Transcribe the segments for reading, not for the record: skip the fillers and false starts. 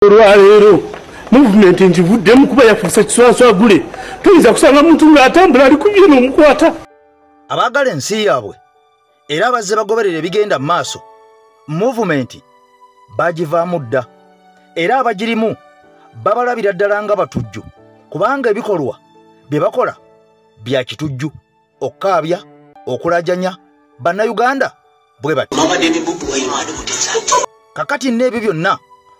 Olwaleero movement ngivuddemu kuba yafuuse kiswaswagule. Toyinza kusanga muntu ng'atambula ali kubye n'omukwata. Abaagala ensi yaabwe era abazze bagoberera ebigenda mu maaso, movement bagivaamu dda era abagirimu babalabira ddala nga batujju, kubanga ebikolwa bye bakola bya kitujju, okukaabya, okulajanya bannayuganda bwe bati. Kakati n'ebyo byonna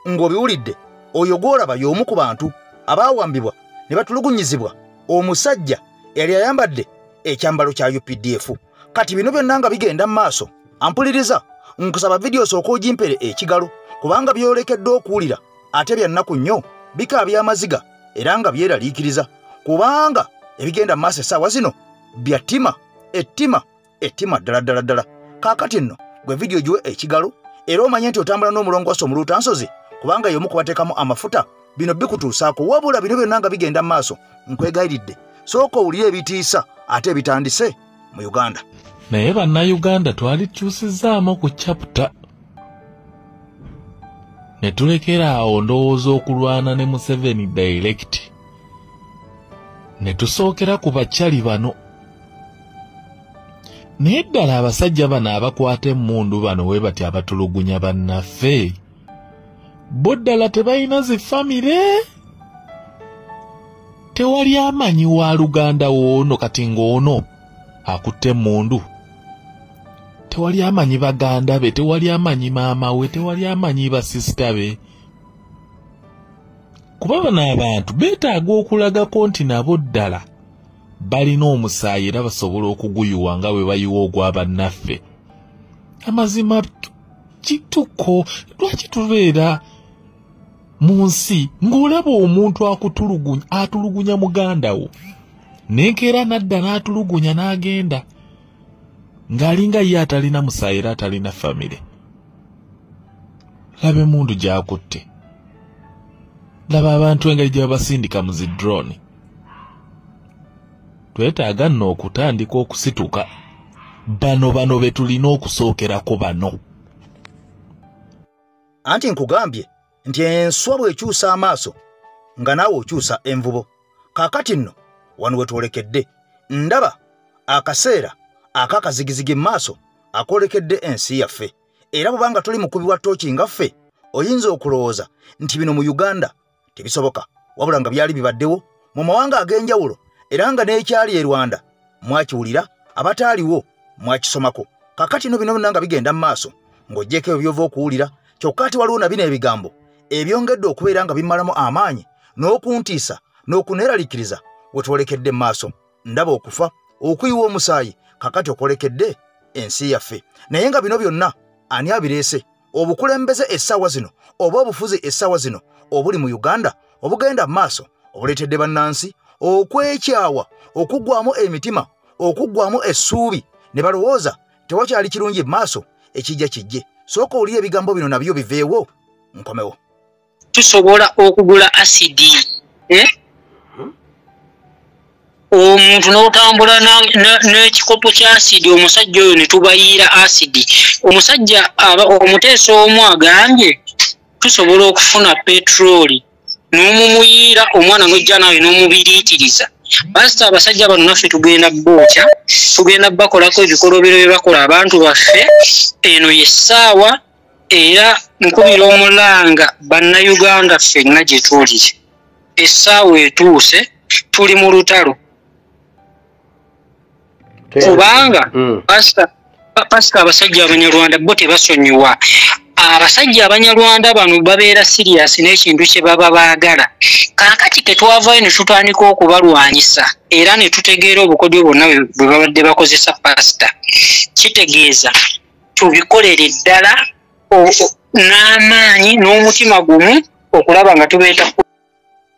ng'obiwulidde, oyo gw'olaba y'omu ku bantu abaawambibwa ne batulugunyizibwa omusajja eyali ayambadde ekyambalo kya UPDF. Kati bino byonna nga bigenda mu maaso, ampuliriza nkusaba vidiyo sooka ogimpere ekigalo, kubanga byolekedde okuwulira ate bya nnaku nnyo, bikaabya amaziga era nga byeraliikiriza, kubanga ebigenda mu maaso essaawa zino bya ttima, ettima, ettima ddala ddala ddala. Kaakati nno gwe vidiyo giwe ekigalo era omanye nti otambula n'omulongoosa omuluutansozi, kubanga y'omu kubateekamu amafuta. Bino bikutuusaako. Wabula bino byonna nga bigenda mu maaso, nkwegayiridde sooka owulire ebitiisa ate ebitandise mu Uganda. Naye bannayuganda twalikyusizaamu ku chapter ne tulekera awo ndowooza okulwana ne Museveni direct, ne tusookera ku bakyali bano. Naye ddala abasajja bano abakwata emmundu bano we bati abatulugunya bannaffe, bo ddala tebalina zifamire? Tewali amanyi wa luganda woono kati ng'ono akutte emmundu? Tewali amanyi baganda be, tewali amanyi maama we, tewali amanyi basisita be. Kuba bano abantu beetaaga okulagako nti nabo ddala balina omusaayi era basobola okuguyuwa nga bwe bayiwa ogwa bannaffe. Amazima kituko, lwaki tubeera mu nsi ng'olaba omuntu akutulugunya, atulugunya muganda wo, nenkeera n'adda n'atulugunya n'agenda ng'alinga ye atalina musaayi era atalina famire. Laba emmundu gy'akutte, laba abantu engeri gye babasindika mu zi drone. Twetaaga nno okutandika okusituka. Bano bano be tulina okusookerako bano. Anti nkugambye nti enswa bw'ekyusa amaaso nga naawe okyusa envubo. Kaakati nno wano we twolekedde, ndaba akaseera ak'akazigizigi mu maaso akoolekedde ensi yaffe. Era bw'obanga tuli mukubi wa ttooki nga ffe, oyinza okulowooza nti bino mu Uganda tebisoboka, wabula nga byali bibaddewo mu mawanga ag'enjawulo, era nga n'ekyali e Rwanda mwakiwulira, abataaliwo mwakisomako. Kaakati nno bino byonna nga bigenda mu maaso ng'oggyeko ebyo by'ova okuwulira, kyokka ate waliwo na bino ebigambo ebyongedde okubeera nga bimalamu amaanyi n'okuntiisa n'okuneeraliikiriza we twolekedde mu maaso. Ndaba okufa, okuyiwa omusaayi kakati okwolekedde ensi yaffe. Naye nga bino byonna ani abireese? Obukulembeze essaawa zino oba obufuzi essaawa zino obuli mu Uganda obugenda mu maaso obuleetedde bannansi okwekyawa, okuggwamu emitima, okuggwamu essuubi, ne balowooza tewakyali kirungi mu maaso, ekijja kijje. Sooka owulire ebigambo bino nabyo biveewo, nkomewo. Tusobola okugula asidi, omuntu n'otambula n'ekikopo kya asidi, omusajja oyo ne tubayiira asidi. Omusajja omuteesa omu agambye tusobola okufuna petroli n'omumuyiira omwana n'ojja naawe n'omubiriikiriza. Pasita, abasajja bano naffe tugenda bookya, tugenda bakolako ebikolobero bye bakola abantu baffe. Eno y'essaawa era nkubira omulanga bannayuganda ffenna gye tuli. Essaawa etuuse, tuli mu lutalo. Kubanga pasita, abasajja abanyarwanda bo tebasonyiwa. Abasajja abanyarwanda bano babeera serious n'ekintu kye baba baagala. Kaakati ke twavaayo ne tutandika okubalwanyisa era ne tutegeera obukodyo bwonna bwe babadde bakozesa pasita, kitegeeza tubikolere ddala n'amaanyi n'omutima gumu okulaba nga tubeeta.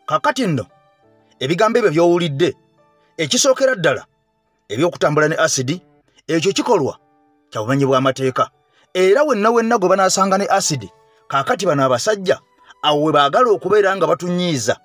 Kaakati nno ebigambo ebyo by'owulidde, ekisookera ddala eby'okutambula ne asidi, ekyo kikolwa kya bumenyi bw'amateeka. Era wenna wenna gwe banaasanga ne asidi, kaakati bano abasajja awo we baagala okubeera nga batunyiiza,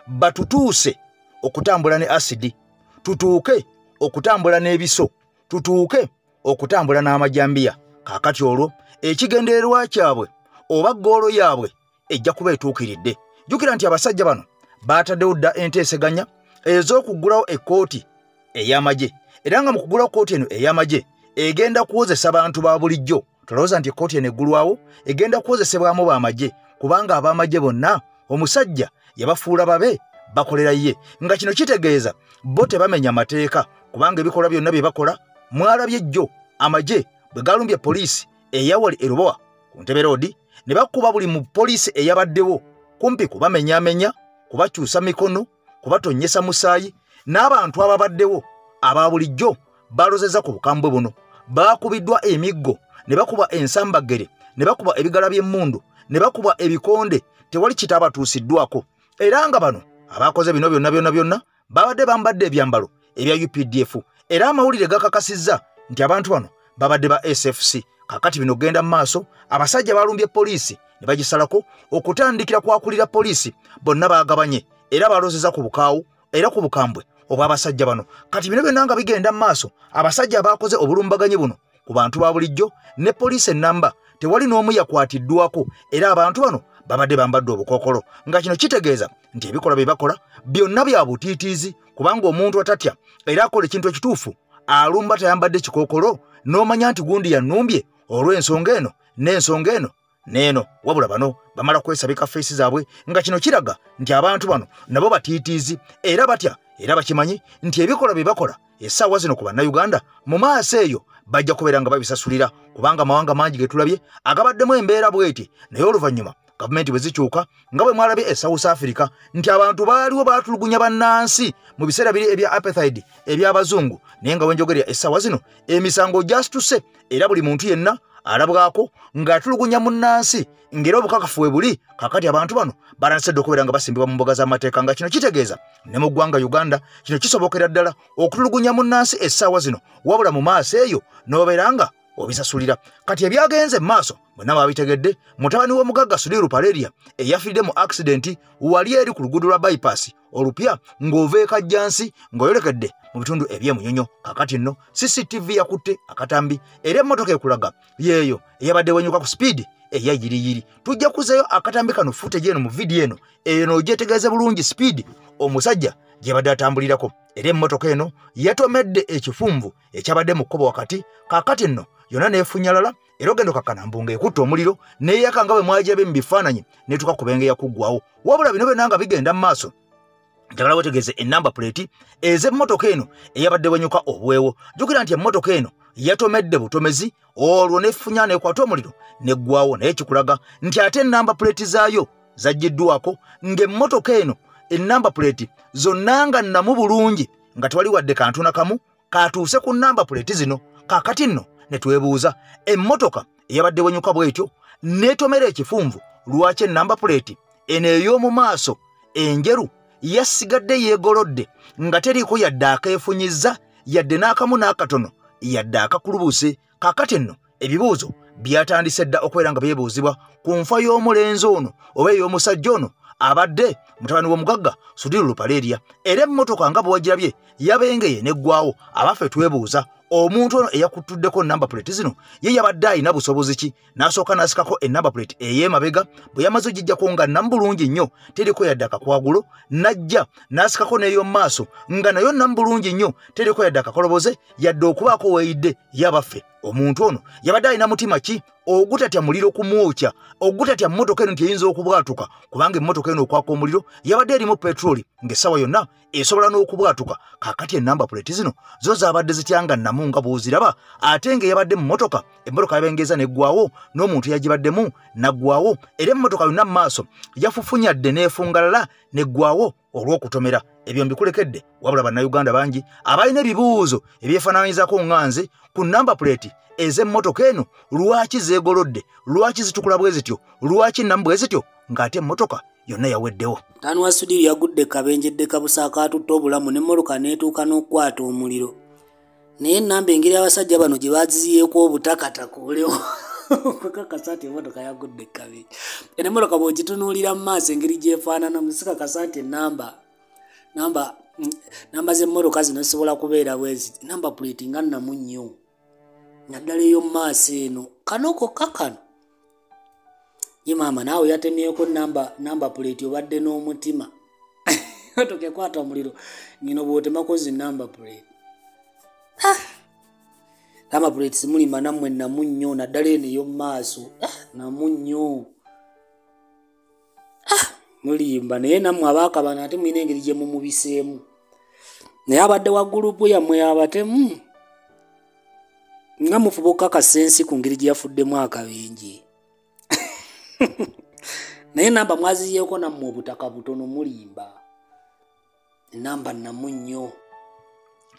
batutuuse okutambula ne asidi, tutuuke okutambula n'ebiso, tutuuke okutambula n'amajambiya. Kaakati olwo ekigendererwa kyabwe oba ggoolo yaabwe ejja kuba etuukiridde. Jjukira nti abasajja bano baataddewo dda enteeseganya ez'okuggulawo ekkooti ey'amagye, era nga mu kuggulawo kkooti eno ey'amagye egenda kuwozesa bantu ba bulijjo. Tolowooza nti ekkooti eno eggulwawo egenda kuwozesebwamu b'amagye, kubanga ab'amagye bonna omusajja yabafuula babe bakolera ye, nga kino kitegeeza bo tebamenya mateeka, kubanga ebikolwa byonna bye bakola mwalabye jjo amagye bwe galumbye poliisi eyawali e Lubowa ku Ntebe Road ne bakuba buli mu poliisi eyabaddewo kumpi kubamenyamenya, kubakyusa mikono, kubatonnyesa musaayi, n'abantu ababaddewo aba bulijjo balozeza ku bukambwe buno. Baakubiddwa emiggo, ne bakuba ensambaggere, ne bakuba ebigala by'emmundu, ne bakuba ebikonde, tewali kitaabatuusiddwako. Era nga bano abakoze bino byonna byonna byonna babadde bambadde ebyambalo ebya UPDF, era amawulire gakakasizza nti abantu bano babadde ba SFC. Kakati bino genda mu maaso, abasajja balumbye poliisi ne bagisalako okutandikira kwakulira poliisi, bonna baagabanye era balozeza ku bukaawu era ku bukambwe obw'abasajja bano. Kati bino byonna nga bigenda mu maaso, abasajja abakoze obulumbaganyi buno ku bantu ba bulijjo ne poliisi ennamba tewali n'omu yakwatiddwako, era abantu bano babadde bambadde obukookolo, nga kino kitegeeza nti ebikolwa bye bakola byonna bya butiitiizi, kubanga omuntu atatya era akola ekintu ekituufu alumba tayambadde kikookolo n'omanya nti gundi yannumbye olw'ensonga eno n'ensonga eno n'eno. Wabula bano bamala kwesabika feesi zaabwe, nga kino kiraga nti abantu bano nabo batiitiizi era batya, era bakimanyi nti ebikolwa bye bakola essaawa zino ku Bannayuganda mu maaso eyo bajja kubeera nga babisasulira, kubanga amawanga mangi ge tulabye agabaddemu embeera bw'eti, naye oluvannyuma gavumenti bwe zikyuka nga bwe mwalabye e South Africa nti abantu baaliwo baatulugunya bannansi mu biseera biri ebya apartheid eby'abazungu, naye nga wenjogerera essaawa zino emisango gyasituse era buli muntu yenna alabwako ng'atulugunya munnansi ng'era obukakafu we buli. Kakati abantu bano balansedde okubeera nga basimbibwa mu mbuga z'amateeka, nga kino kitegeeza ne mu ggwanga Uganda kino kisobokera ddala okutulugunya munnansi essaawa zino, wabula mu maaso eyo n'obeera nga obisasulira. Kati ebyagenze mu maaso bonna babitegedde, mutabani w'omugagga Sudhir Ruparelia eyafiiridde mu accident wali eri ku luguudo lwa bypass olupya ng'ova e Kajjansi ng'oyolekedde mu bitundu eby'emunyonyo. Kakati nno CCTV yakutte akatambi era emmotoka ekulaga yeeyo eyabadde wenyuka ku speed eya yiriyiri. Tujja kuzeeyo akatambi kano footage eno mu vidiyo eno eno ogyetegereze bulungi speed omusajja gyebadde atambulirako, era emmotoka eno yatomedde ekifunvu ekyabadde mu kkubo wakati. Kakati nno yonna neefunyalala era ogenda okakkana mbu ng'ekutte omuliro neeyaka nga bwe mwagirabye mu bifaananyi neetuuka ku benge yakuggwawo. Wabula bino byonna nga bigenda mu maaso, njagala wetegereze ennamba plate ez'emmotoka eno eyabadde wenyuka obuweewo. Jjukira nti emmotoka eno yatomedde butomezi olwo nefunya neekwata omuliro neggwawo, naye kikulaga nti ate ennamba plate zaayo zaggiddwako ng'emmotoka eno ennamba plate zonna nga nnamu bulungi nga tewali wadde kantu na kamu katuuse ku nnamba plate zino. Kaakati nno ne twebuuza emmotoka eyabadde wenyuka bw'etyo neetomera ekifunvu, lwaki ennamba plate eno ey'omu maaso enjeru yasigadde yeegolodde nga teriiko yadde akeefunyizza yadde n'akamu n'akatono yadde akakulubuse? Kaakati nno ebibuuzo byatandise dda okubeera nga byebuuzibwa ku nfa y'omulenzi ono oba ey'omusajja ono abadde mutabani w'omugagga Sudhir Ruparelia, era emmotoka nga bwe wagirabye yabengeye n'eggwawo. Abaffe twebuuza omuntu ono eyakutuddeko namba plate zino ye yabadde alina busobozi ki n'asooka n'asikako ennamba plate ey'emabega bwe yamaze ogiggyako nga nnamu bulungi nnyo teriko yadde akakwagulo, n'ajja n'asikako n'ey'omu maaso nga nayo nnamu bulungi nnyo teriko yadde akakoloboze yadde okubaako weeyidde. Yabaffe omuntu ono yabadde alina mutima ki ogutatya muliro kumwokya, ogutatya mmotoka eno nti eyinza okubwatuka, kubanga emmotoka eno okwaka omuliro yabadde erimu petroli ng'essaawa yonna esobola n'okubwatuka. Kaakati ennamba plate zino zo zaabadde zitya nga nnamu nga bw'oziraba, ate ng'eyabadde mu mmotoka emmotoka yabengeza n'eggwawo n'omuntu yagibaddemu n'aggwawo, era emmotoka yonna mu maaso yafufunyadde n'efungalala n'eggwawo olw'okutomera. Ebyo mbikulekedde. Wabula Bannayuganda bangi abalina ebibuuzo ebyefaanaanyirizaako nganze ku namba plate ez'emmotoka eno, lwaki zeegolodde, lwaki zitukula bwe zityo, lwaki nnamu bwe zityo ng'ate emmotoka yonna yaweddewo. Mutabani wa Sudhir yagudde kabenje kabusa akaatutte obulamu n'emmotoka n'etuuka n'okukwata omuliro. Naye ennamba engeri abasajja bano gye baaziziyeeko obutakataka olewo okukakasa nti emmotoka yagudde kabenje. Eno emmotoka bw'ogitunuulira mu maaso engeri gy'efaananamu sikakasa nti ennamba namba z'emmotoka zino zisobola kubeera bwezi. Namba plate nga nnamu nnyo naddala ey'omu maaso eno kano kokka kano. Ye maama naawe yatemyeko namba plate obadde n'omutima. Emotoka ekwata omuliro ngino bw'otemako zi namba plate. Namba plate simulima nammwe namu nnyo, naddala eno ey'omu maaso. Namu nnyo. Mulimba naye nammwe abaakabana ate mulina engeri gye mumubiseemu. Naye abadde wa gurupu yammwe abatemu nga mufuba okukakasa ensi ku ngeri gye yafuddemu akabenje. Naye namba mwaziyeeko nammwe obutaka butono mulimba. Namba namu nnyo.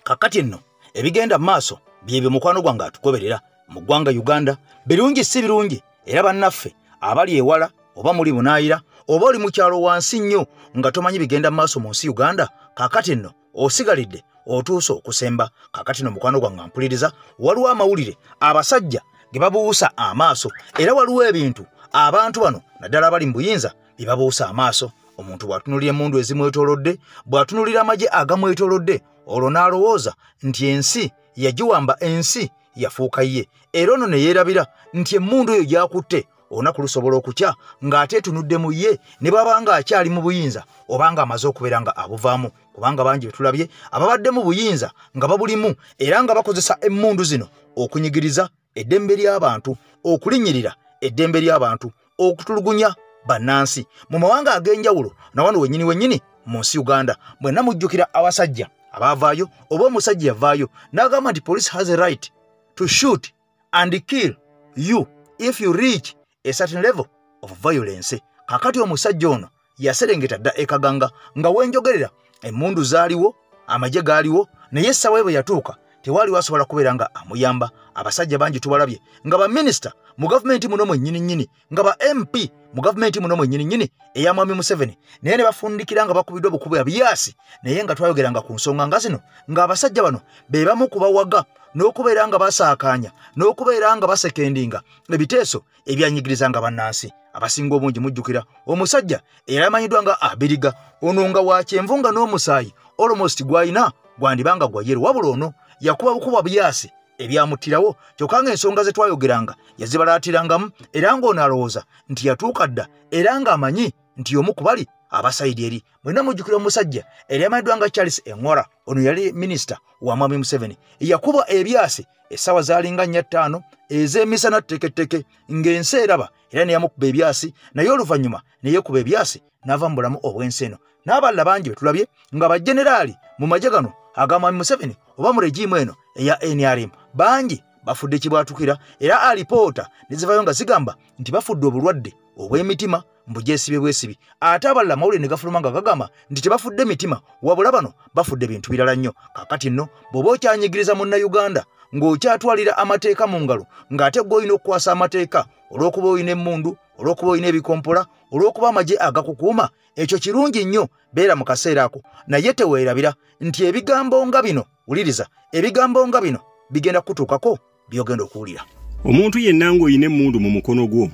Kakati nno ebigenda mu maaso byebyo mukwano gwange atugoberera mu ggwanga Uganda birungi si birungi, era bannaffe abali ewala oba muli bunaayira oba oli mu kyalo wansi nnyo nga tomanyi bigenda mu maaso mu nsi Uganda, kakati nno osigalidde otuuse okusemba. Kakati nno mukwano gwange mpuliriza, waliwo amawulire abasajja ge babuusa amaaso, era waliwo ebintu abantu bano naddala abali mu buyinza bye babuusa amaaso. Omuntu bw'atunuulira emmundu ezimwetoolodde, bw'atunuulira amagye agamwetoolodde, olwo n'alowooza nti ensi yagiwamba, ensi yafuuka ye, era ono ne yeerabira nti emmundu eyo gy'akutte olunaku lusobola okukya ng'ate etunudde mu ye, ne bw'aba ng'akyali mu buyinza oba ng'amaze okubeera nga abuvaamu. Kubanga bangi be tulabye ababadde mu buyinza nga babulimu era nga bakozesa emmundu zino okunyigiriza eddembe ly'abantu, okulinnyirira eddembe ly'abantu, okutulugunya bannansi mu mawanga ag'enjawulo. Na wano wennyini wennyini mu nsi Uganda mwenna mujjukira abasajja abaavaayo oba omusajja yavaayo n'agamba nti police has a right to shoot and kill you if you reach a certain level of violence. Kakati omusajja ono yaserengeta dda e Kaganga nga wenjogerera emmundu zaaliwo, amagye gaaliwo, naye essaawa bwe yatuuka tewaaliwo asobola kubeera nga amuyamba. Abasajja bangi tubalabye nga baminisita mu gavumenti muno mwennyini nnyini, nga ba MP mu gavumenti muno mwennyini nnyini eya Mwami Museveni, naye ne bafundikira nga bakubiddwa bukubi byasi. Naye nga twayogeranga ku nsonga nga zino ng'abasajja bano be bamu kubawaga n'okubeera nga basaakaanya n'okubeera nga basekendinga ebiteeso ebyanyigirizanga bannansi. Abasinga obungi mujjukira omusajja era amanyiddwa nga Abiriga, ono nga wa kyenvu nga n'omusaayi almost gw'alina gwandibanga gwa yero, wabula ono yakuba bukuba byasi ebyamuttirawo. Kyokka ng'ensonga ze twayogeranga yazibalatirangamu, era ng'ono alowooza nti yatuuka dda, era ng'amanyi nti y'omu ku bali abasayidi eri. Mwenna mujjukira omusajja era amanyiddwa nga Charles Engora, ono yali minisita wa Mwami Museveni, yakuba ebyasi essaawa zaalinga 4:05 ez'emisana tteketeke ng'ensi eraba, era ne yamukuba ebyasi, naye oluvannyuma ne yeekuba ebyasi n'ava mu bulamu obw'ensi eno. N'abalala bangi be tulabye nga bajeneraali mu magye gano aga Mwami Museveni oba mu regimu eno eya NRM, bangi bafudde kibwatukira, era alipoota ne zivayo nga zigamba nti bafudde obulwadde obw'emitima mbu gyesibye bwesibi. Ate abalala amawulire ne gafuluma nga gagamba nti tebafudde mitima, wabula bano bafudde bintu birala nnyo. Kakati nno bw'oba okyanyigiriza Munnayuganda ng'okyatwalira amateeka mu ngalo, ng'ate gwe olina okukwasa amateeka olw'okuba olina emmundu, olw'okuba olina ebikompola, olw'okuba amagye agakukuuma, ekyo kirungi nnyo, beera mu kaseera ako. Naye teweerabira nti ebigambo nga bino, wuliriza, ebigambo nga bino bigenda kutuukako by'ogenda okuwulira. Omuntu yenna ng'olina emmundu mu mukono gwo,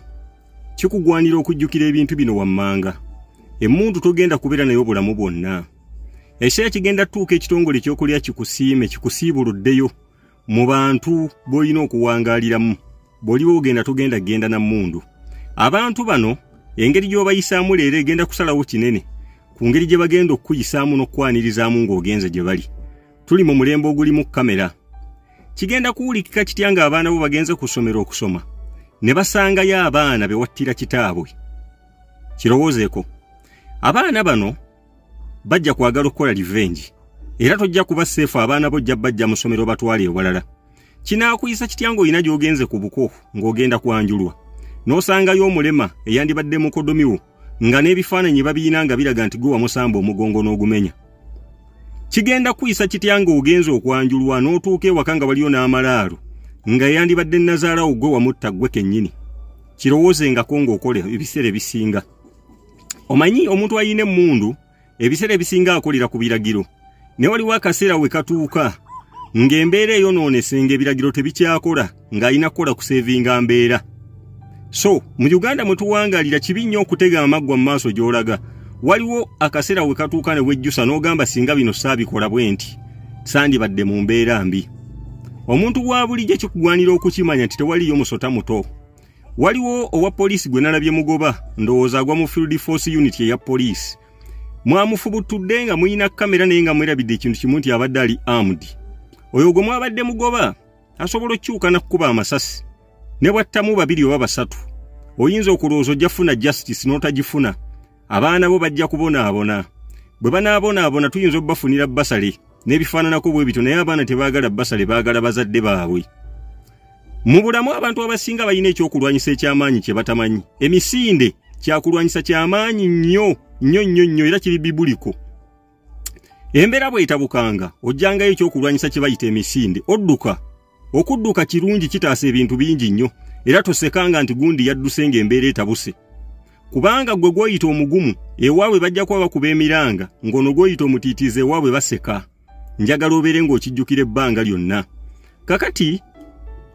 kikugwanira okujjukira ebintu bino wammanga. Emmundu togenda kubeera nayo obulamu bwonna. Ekiseera kigenda tuuka ekitongole ekyokulya kikusiime, kikusiibuluddeyo mu bantu b'olina okuwangaaliramu. Bw'oliba ogenda togenda genda na mmundu. Abantu bano engeri gy'obayisaamu leero egenda kusalawo kinene ku ngeri gye bagenda okukuyisaamu n'okukwanirizaamu ng'ogenze gye bali. Tuli mu mulembe ogulimu kamera. Kigenda kuwulikika kitya ng'abaana bo bagenze ku ssomero okusoma ne basangayo abaana be wattira kitaabwe? Kirowoozeeko. Abaana bano bajja kwagala okukola revenge, era tojja kuba seefu, abaana bo ojja bajja mu ssomero batwale ewalala. Kinaakuyisa kitya ng'olina gy'ogenze ku buko ng'ogenda kwanjulwa n'osangayo omulema eyandibadde mukodomiwo nga n'ebifaananyi babiyina nga biraga nti gwe wamusamba omugongo n'ogumenya? Kigenda kuyisa kitya ng'ogenze okwanjulwa n'otuuka ewaka nga waliyo n'amalaalo nga eyandibadde nnazaalawo gwe wamutta ggwe kennyini? Kirowoozengako ng'okola ebiseera ebisinga. Omanyi omuntu ayina emmundu ebiseera ebisinga akolera ku biragiro, ne waliwo akaseera we katuuka ng'embeera eyonoonese ng'ebiragiro tebikyakola, ng'alina kukola kuseevinga mbeera. So mu Uganda mwe tuwangaalira kibi nnyo okutega amaggwa mu maaso gy'olaga. Waliwo akaseera we katuuka ne wejjusa n'ogamba singa bino saabikola bwe nti sandibadde mu mbeera mbi. Omuntu wa bulijjo kikugwanira okukimanya nti tewaliyo musota muto. Waliwo owa poliisi gwe nalabye mugoba, ndowooza agwa mu field force unit eya poliisi. Mwamufubutudde nga muyina kamera naye nga mwerabidde ekintu kimu nti abadde ali armed. Oyo gwe mwabadde mugoba asobola okukyuka n'akukuba amasasi ne bwattamu 2 oba 3. Oyinza okulowooza ojja kufuna justice n'otagifuna. Abaana bo bajja kubonaabona. Bwe banaabonaabona tuyinza obbafunira basale n'ebifaananako bwe bityo, naye abaana tebaagala basale, baagala bazadde baabwe. Mu bulamu abantu abasinga balina ekyokulwanyisa eky'amaanyi kye batamanyi. Emisinde kyakulwanyisa ky'amaanyi nnyo nnyo nnyo nnyo, era kiri bibuliko. Embeera bw'etabukanga ojjangayo ekyokulwanyisa kye bayita emisinde, odduka. Okudduka kirungi, kitaasa ebintu bingi nnyo, era tosekanga nti gundi yadduse ng'embeera etabuse. Kubanga gwe gw'oyita omugumu ewaabwe bajja kuba bakuba emiranga, ng'ono gw'oyita omutiitiizi ewaabwe baseka. Njagala obeere ng'okijjukira ebbanga lyonna. Kakati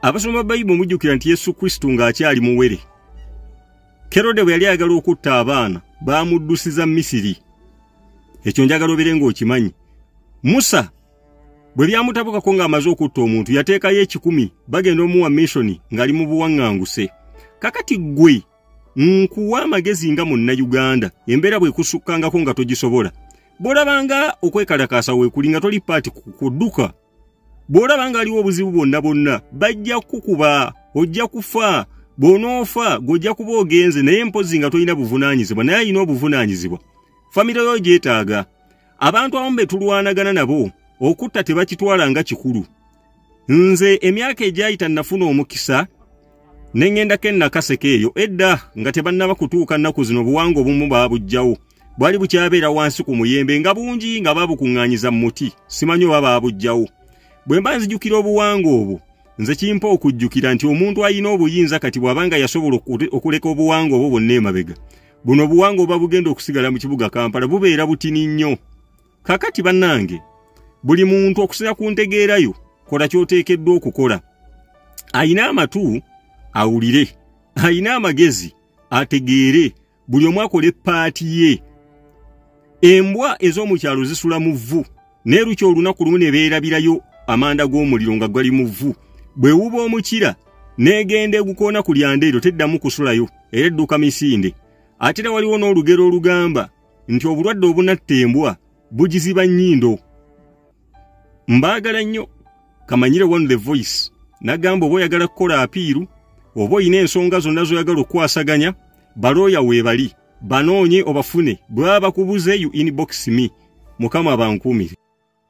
abasoma Bayibuli mujjukira nti Yesu Kristo ng'akyali muwere, Kerode bwe yali ayagala okutta abaana baamuddusiza Misiri. Ekyo njagala obeere ng'okimanyi. Musa bwe byamutabukako ng'amaze okutta omuntu yateekayo 1,000 bagenda omuwa missioni ng'ali mu buwaŋŋanguse. Kakati ggwe nkuwa amagezi nga munnayuganda, embeera bw'ekusukkangako nga togisobola. Bw'olabanga okwekalakaasa weekuli nga toli paati kudduka, bw'olabanga aliwo obuzibu bwonna bwonna bajja kukuba, ojja kufa. Bw'onoofa gw'ojja kuba ogenze, naye mpozzi nga tolina buvunaanyizibwa, naye alina obuvunaanyizibwa. Famire yo gyetaaga. Abantu abamu be tulwanagana nabo okutta tebakitwala nga kikulu. Nze emyaka egyayita nafuna omukisa ne ŋŋendako e Nakaseke eyo edda nga tebannaba kutuuka nnaku zino, obuwanga obumu baabuggyawo. Bwali bukyabeera wansi ku muyembe nga bungi nga baabukuŋŋaanyiza mu muti, simanyi oba baabuggyawo. Bwe mba nzijukira obuwanga obwo, nze kimpa okujjukira nti omuntu alina obuyinza kati bw'abanga yasobola okuleka obuwanga obwo bwonna emabega, buno obuwanga oba bugenda okusigala mu kibuga Kampala bubeera butini nnyo. Kakati bannange, buli muntu okusinga ku ntegeerayo, kola ky'oteekeddwa okukola. Ayina amatu awulire, ayina amagezi ategeere, buli omu akole paati ye. Embwa ez'omu kyalo zisula mu vvu, naye lukya olunaku lumu ne beerabirayo amanda g'omuliro nga gali mu vvu. Bw'ewuba omukira n'egenda egukoona ku lyanda eryo teddamu kusulayo, era edduka misinde. Ate era waliwo n'olugero olugamba nti obulwadde obunatta embwa bugiziba nnyindo. Mbaagala nnyo. Kamanyire One The Voice nagamba oba oyagala kukola apiiru, oba oyina ensonga zonna z'oyagala okukwasaganya, balooya weebali, banoonye obafune, bwe baba bakubuze you inbox me. Mukama abankuumire.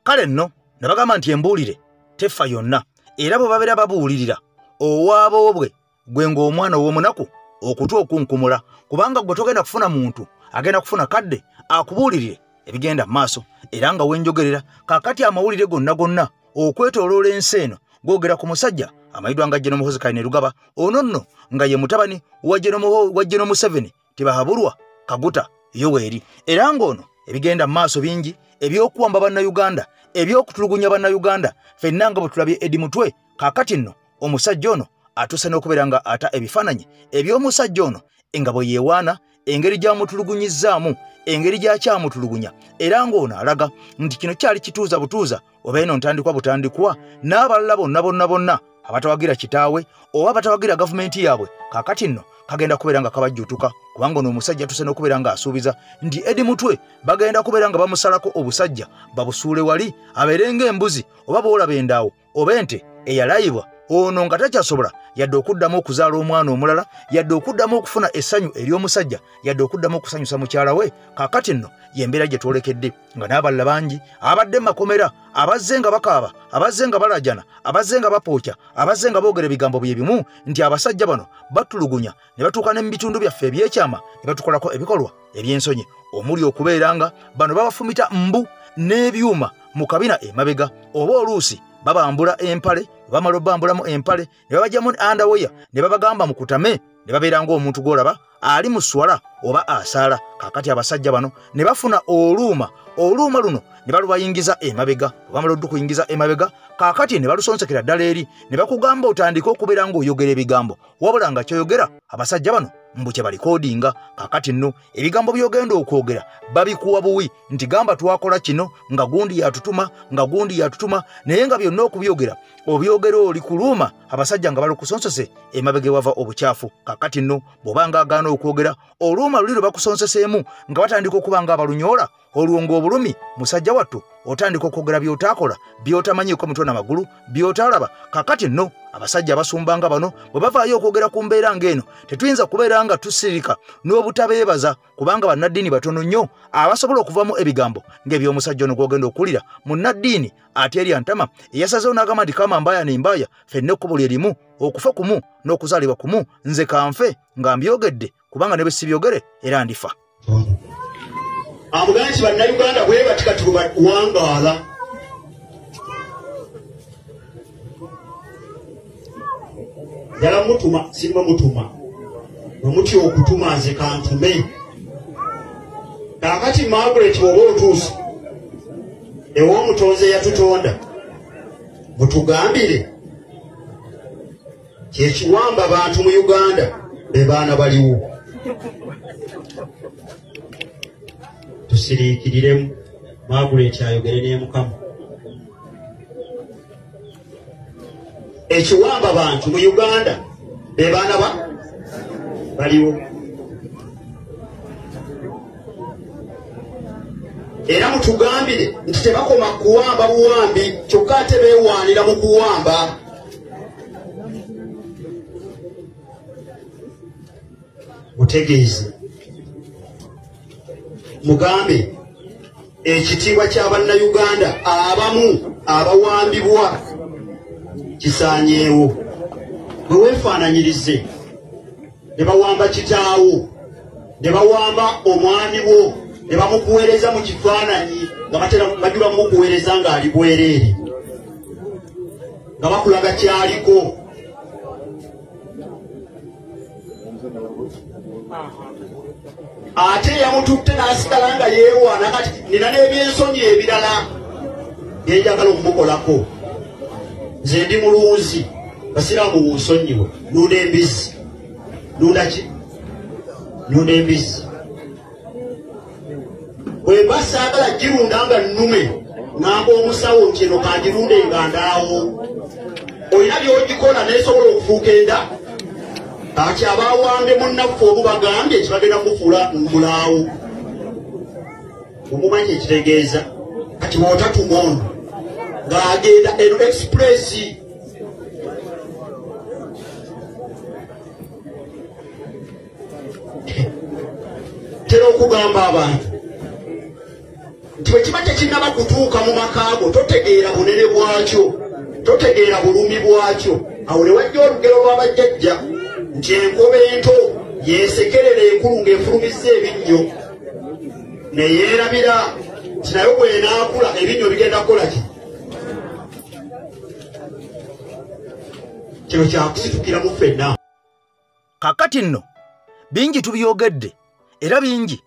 Kale nno ne bagamba nti embuulire tefa yonna, era bwe babeera babuulirira owaboobwe gwe ng'omwana ow'omunaku okutu okunkumula, kubanga gwe togenda kufuna muntu agenda kufuna kadde akubuulirire ebigenda mu maaso. Era nga wenjogerera kaakati amawulire gonna gonna okwetooloola ensi eno googera ku musajja amanyiddwa nga General Muhoozi Kainerugaba, ono nno nga ye mutabani wa General Museveni Tibahaburwa Kaguta Yoweri. Era ng'ono ebigenda mu maaso bingi ebyokuwamba bannayuganda, ebyokutulugunya bannayuganda, ffenna nga bwe tulabye Eddie Mutwe. Kaakati nno omusajja ono atuuse n'okubeera nga ata ebifaananyi eby'omusajja ono nga bwe yeewaana, engeri gy'amutulugunyizzaamu, engeri gy'akyamutulugunya, era ng'ono alaga nti kino kyali kituuza butuuza oba eno ntandikwa butandikwa n'abalala bonna bonna bonna abatawagira kitaawe oba abatawagira gavumenti yaabwe. Kaakati nno kagenda kubeera nga kabajjuutuka, kubanga ono omusajja atuuse n'okubeera ng'asuubiza nti Eddie Mutwe bagenda kubeera nga bamusalako obusajja babusuule wali abeere ng'embuzi oba bw'olaba endaawo oba ente eyalayibwa, ono nga takyasobola yadde okuddamu okuzaala omwana omulala, yadde okuddamu okufuna essanyu ery'omusajja, yadde okuddamu okusanyusa mukyala we. Kaakati nno y'embeera gye twolekedde, nga n'abalala bangi abadde mu makomera abazze nga bakaaba, abazze nga balajana, abazze nga bapookya, abazze nga boogera ebigambo bye bimu nti abasajja bano batulugunya ne batuuka ne mu bitundu byaffe ebyekyama ne batukolako ebikolwa eby'ensonyi, omuli okubeera nga bano babafumita mbu n'ebyuma mu kabina emabega, oba oluusi babambula empale, bamala obbambulamu empale ne babajjamu underwear ne babagamba mukutame, ne babeera ng'omuntu gw'olaba ali mu swala oba asaala. Kaakati abasajja bano ne bafuna oluuma, oluuma luno ne balubayingiza emabega, bamala oddukuyingiza emabega, kaakati ne balusonsekera ddala eri ne bakugamba otandike okubeera ng'oyogera ebigambo, wabula nga ky'oyogera abasajja bano mbu kye balikodinga. Kakati nno ebigambo by'ogenda okwogera babikuwa buwi nti gamba twakola kino nga gundi yatutuma, nga gundi yatutuma, naye nga byonna okubyogera obyogera oli kuluma abasajja nga balukusonsose emabega wava obukyafu. Kakati nno bw'obanga agaana okwogera oluma luli lwe bakusonseseemu nga batandika okuba nga abalunyoola olwo ng'obulumi musajja wattu otandika okwogera by'otaakola, by'otamanyiiko mutwe n'amagulu, by'otalaba. Kakati nno abasajja abasumbanga bano bwe bavaayo okwogera ku mbeera ng'eno tetuyinza kubeera nga tusirika n'obutabeebaza, kubanga bannaddiini batono nnyo abasobola okuvamu ebigambo ng'eby'omusajja ono gw'ogenda okuwulira. Munnaddiini Ateerya Ntama eyasazeewo n'agamba nti kama mbaya ne mbaya, ffenna ekkubo lye limu, okufa kumu n'okuzaalibwa kumu, nze kanfe nga mbyogedde kubanga ne bwe sibyogere era ndifa. Amugambe nti bannayuganda bwe bati kati bwe bawangaala. Njala mutuma, simba mutuma. Bwe mutya okutuma nze kantume. Kaakati Margaret bw'oba otuuse ew'omutonzi eyatutonda, mutugambire kyekiwamba bantu mu Uganda be baana baliwo. Tusiriikiriremu Margaret ayogere ne Mukama. Ekiwamba bantu mu Uganda be baana baliwo. Era mutugambire nti tebakoma kuwamba buwambi kyokka ate beewaanira mu kuwamba. Mutegeeze, mugambe ekitiibwa ky'abannayuganda abamu abawambibwa kisaanyeewo. Bwe weefaananyirize ne bawamba kitaawo, ne bawamba omwami wo, ne bamukuweereza mu kifaananyi nga batera bajula mukuweereza ng'ali bwereere, nga bakulaga kyaliko. Ate yamututte n'asigala nga yeewaana kati nina n'ebyensonyi ebirala bye njagala okumukolako. Nze ndi mulunzi, basiraamu munsonyiwe, nunda embizzi. Nunda ki? Nunda embizzi. Bwe mba saagala girunda nga nnume, ŋŋamba omusawo nti eno kangirunde nga ndaawo. Olina by'ogikola n'esobola okufuuka enda. Kati abawambye munnaffe omu bagambye nti bagenda kumufuula mulaawo. Omumanyi ekitegeeza kati bw'otatuma ono ng'agenda eno express. Tera okugamba abantu nti bwe kiba tekinnaba kutuuka mu maka go totegeera bunene bwakyo, totegeera bulumi bwakyo. Awo ne wajja olugero lw'abajjajja nti enkobe ento yeesekerera enkulu ng'efulumizza ebinnyo, ne yeerabira nti nayo bw'enaakula ebinnyo bigenda kukola ki? Kino kyakusitukiramu ffenna. Kakati nno bingi tubyogedde, era bingi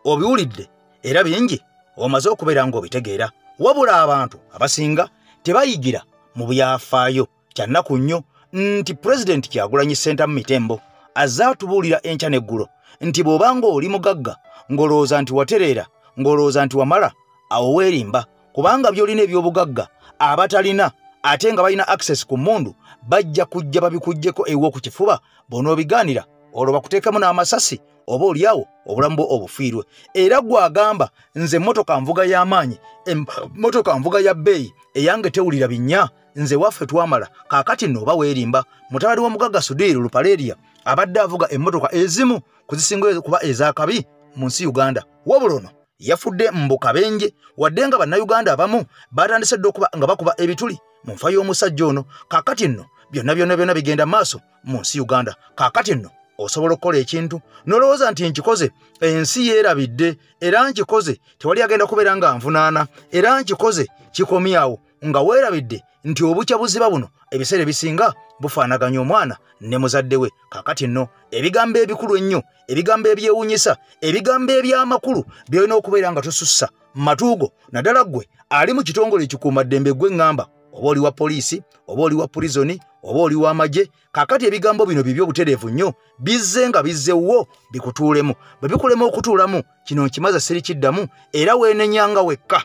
obiwulidde, era bingi omaze okubeera ng'obitegeera. Wabula abantu abasinga tebayigira mu byafaayo. Kyannaku nnyo nti Pulezidenti Kyagulanyi Ssentamu Mitembo azze atubuulira enkya n'eggulo nti bw'obanga oli mugagga ng'olowooza nti watereera, ng'olowooza nti wamala, awo weerimba, kubanga by'olina eby'obugagga abatalina ate nga balina access ku mmundu bajja kujja babikuggyeko ewuwo ku kifuba, bw'onoobigaanira olwo bakuteekemu n'amasasi oba oliawo obulamu bwo obufiirwe. Era gw'agamba nze emmotoka nvuga y'amaanyi, emmotoka nvuga ya bbeeyi, eyange tewulira binnya, nze waffe twamala. Kaakati nno oba weerimba. Mutabani w'omugagga Sudhir Ruparelia abadde avuga emmotoka ezimu ku zisinga kuba ez'akabi mu nsi Uganda. Wabula ono yafudde mbu kabenje, wadde nga bannayuganda abamu batandise dda okuba nga bakuba ebituli mu nfa y'omusajja ono. Kaakati nno byonna byonna byonna bigenda maaso mu nsi Uganda. Kaakati nno osobola okukola ekintu n'olowooza nti nkikoze, ensi yeerabidde, era nkikoze tewali agenda kubeera nga nvunaana, era nkikoze kikomyawo, nga weerabidde nti obukya buziba buno ebiseera ebisinga bufaanaganya omwana ne muzadde we. Kaakati nno ebigambo ebikulu ennyo, ebigambo ebyewuunyisa, ebigambo eby'amakulu by'olina okubeera nga tosussa matuugo, naddala ggwe ali mu kitongole ekikuumaddembe, ggwe ŋŋamba oba oli wa poliisi, oba oli wa purizoni, oba oli w'amagye. Kaakati ebigambo bino bibyo butereevu nnyo, bizze nga bizzewo bikutuulemu. Bwe bikulema okutuulamu, kino nkimaze sirikiddamu, era weenenyanga wekka.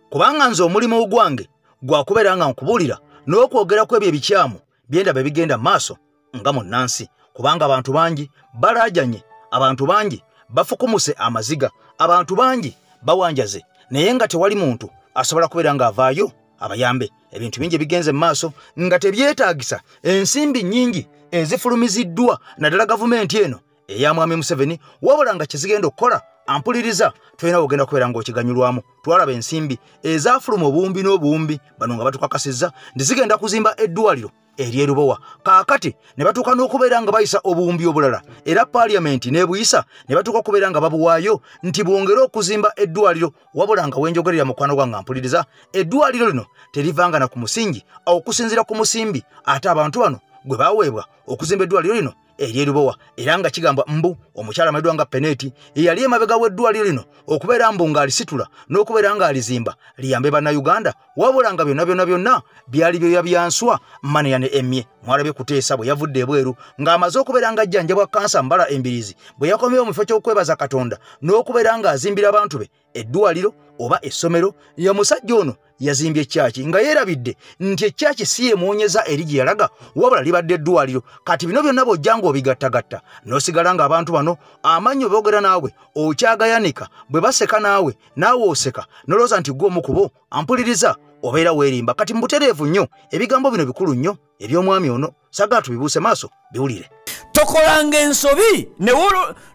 Kubanga nze omulimu ogwange gwakubeera nga nkubuulira n'okwogera ku ebyo ebikyamu byendaba ebigenda mu maaso nga munnansi. Kubanga abantu bangi balaajanye, abantu bangi bafukumuse amaziga, abantu bangi bawanjaze, naye nga tewali muntu asobola kubeera ng'avaayo abayambe. Ebintu bingi ebigenze mu maaso nga tebyetaagisa ensimbi nnyingi ezifulumiziddwa naddala gavumenti eno eya Mwami Museveni, wabula nga kyezigenda okukola ampuliriza tolina wogenda kubeera ng'okiganyulwamu. Twalaba ensimbi ezaafuluma obuwumbi n'obuwumbi, bano nga batukakasizza nti zigenda kuzimba eddwaliro ery'erubowa. Kaakati ne batuuka n'okubeera nga bayisa obuwumbi obulala, era paaliyamenti n'ebuyisa ne batuuka okubeera nga babuwaayo nti bwongere okuzimba eddwaliro. Wabula nga wenjogerera mukwano gwange ampuliriza, eddwaliro lino terivanga na ku musingi, okusinziira ku musimbi ate abantu bano gwe baweebwa okuzimba eddwaliro lino ery'erubowa. Era nga kigambwa mbu omukyala amanyiddwa nga Peneti eyali emabega w'eddwaliro lino okubeera mbu ng'alisitula n'okubeera ng'alizimba liyambe Bannayuganda, wabula nga byonna byonna byonna byali byoya bya nswa maneya ne emmye. Mwalabye Kuteesa bwe yavudde ebweru ng'amaze okubeera ng'ajjanjabwa kansa mbala embirizi, bwe yakomyewo mu kifo ky'okwebaza Katonda n'okubeera ng'azimbira abantu be eddwaliro oba essomero, ya musajja ono yazimbye ekyaki nga yeerabidde nti ekyaki si yemuwonyeza eri gye yalaga, wabula libadde eddwaliro. Kati bino byonna bw'ojja ng'obigattagatta n'osigala ng'abantu bano amannyo boogera naawe okyagayanika, bwe baseka naawe naawe oseka n'olowooza nti ggwe omu ku bo. Ampuliriza obeera weerimba. Kati mu butereevu nnyo ebigambo bino bikulu nnyo eby'omwami ono, saagala tubibuuse maaso biwulire. Tokolanga ensobi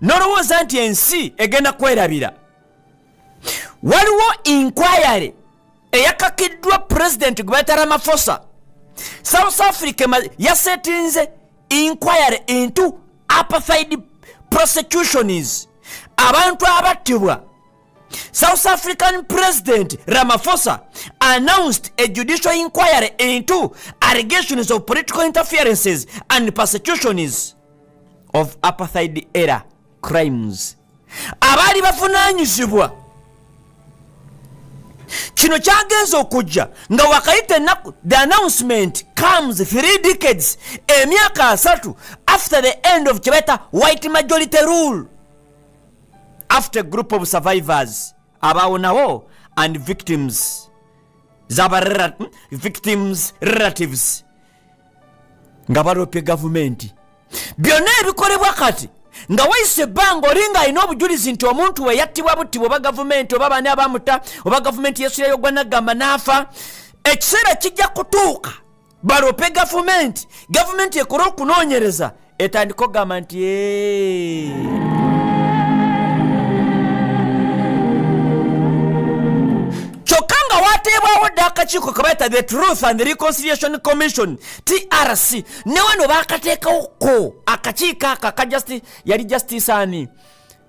n'olowooza nti ensi egenda kwerabira. Waliwo inquiry eyakakiddwa pulezidenti gwe bayita Ramaphosa. South Africa yasetinze inquiry into apartheid prosecutions, abantu abattibwa. South African President Ramaphosa announced a judicial inquiry into allegations of political interferences and persecutions of apartheid era crimes. Abaali bavunaanyizibwa. Kino kyagenze okujja nga wakayita ennaku. The announcement comes 3 decades, emyaka 3 after the end of kye white majority rule, after a group of survivors abawonawo and victims victims relatives nga balopye gavumenti. Byonna ebikolebwa kati nga wayise ebbanga olinga alina obujulizi nti omuntu we yattibwa buttibwa oba gavumenti oba baani abamuta oba gavumenti yesuleyo gwa naggamba n'afa. Ekiseera kijja kutuuka balope gavumenti, gavumenti ekole okunoonyereza etandika okugamba nti kyokka nga wateebwawo dda akakiiko ke bayita the Truth and Reconciliation Commission TRC, ne wano baakateekawoko akakiiko ako aka yali Justice ani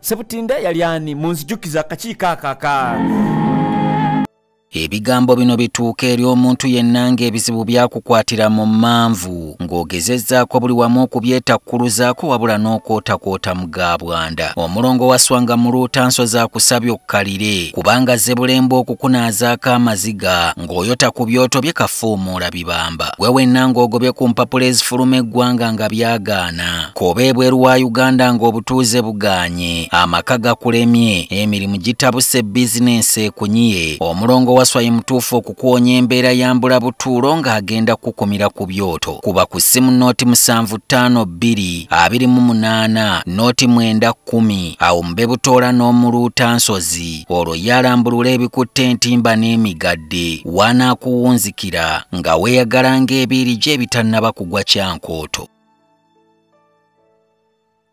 Sebutinde yali ani, munzijukiza akakiiko ako aka. Ebigambo bino bituuka eri omuntu yenna ng'ebizibu byakukwatira mu mmanvu, ng'ogezezzaako buli wamu okubyetakkuluzaako wabula n'okwotakwota mu gabwanda. Omulongo waswanga mu luutanso zaakusabye okkalire, kubanga zebulemba okukunaazaako amaziga ng'oyota ku byoto bye kafuumuula bibamba. Gwe wenna ng'ogobye ku mpapula ezifuluma eggwanga nga byagaana, k'oba ebweru wa Uganda ng'obutuuze bugaanye, amaka gakulemye, emirimu gitabuse, bizinensi ekunyiye. Omulongo Waswa ye mutuufu okukuwonya embeera ya mbula butuulo ng'agenda kukumira ku byoto. Kuba ku ssimu 0752 28 0910 awo mbe butoola n'omuluuta nsozi, olwo yalambulula ebikutte entimba n'emigadde wanaakuwunzikira nga weeyagala ng'ebiiri gye ebitannaba kugwa kyankooto.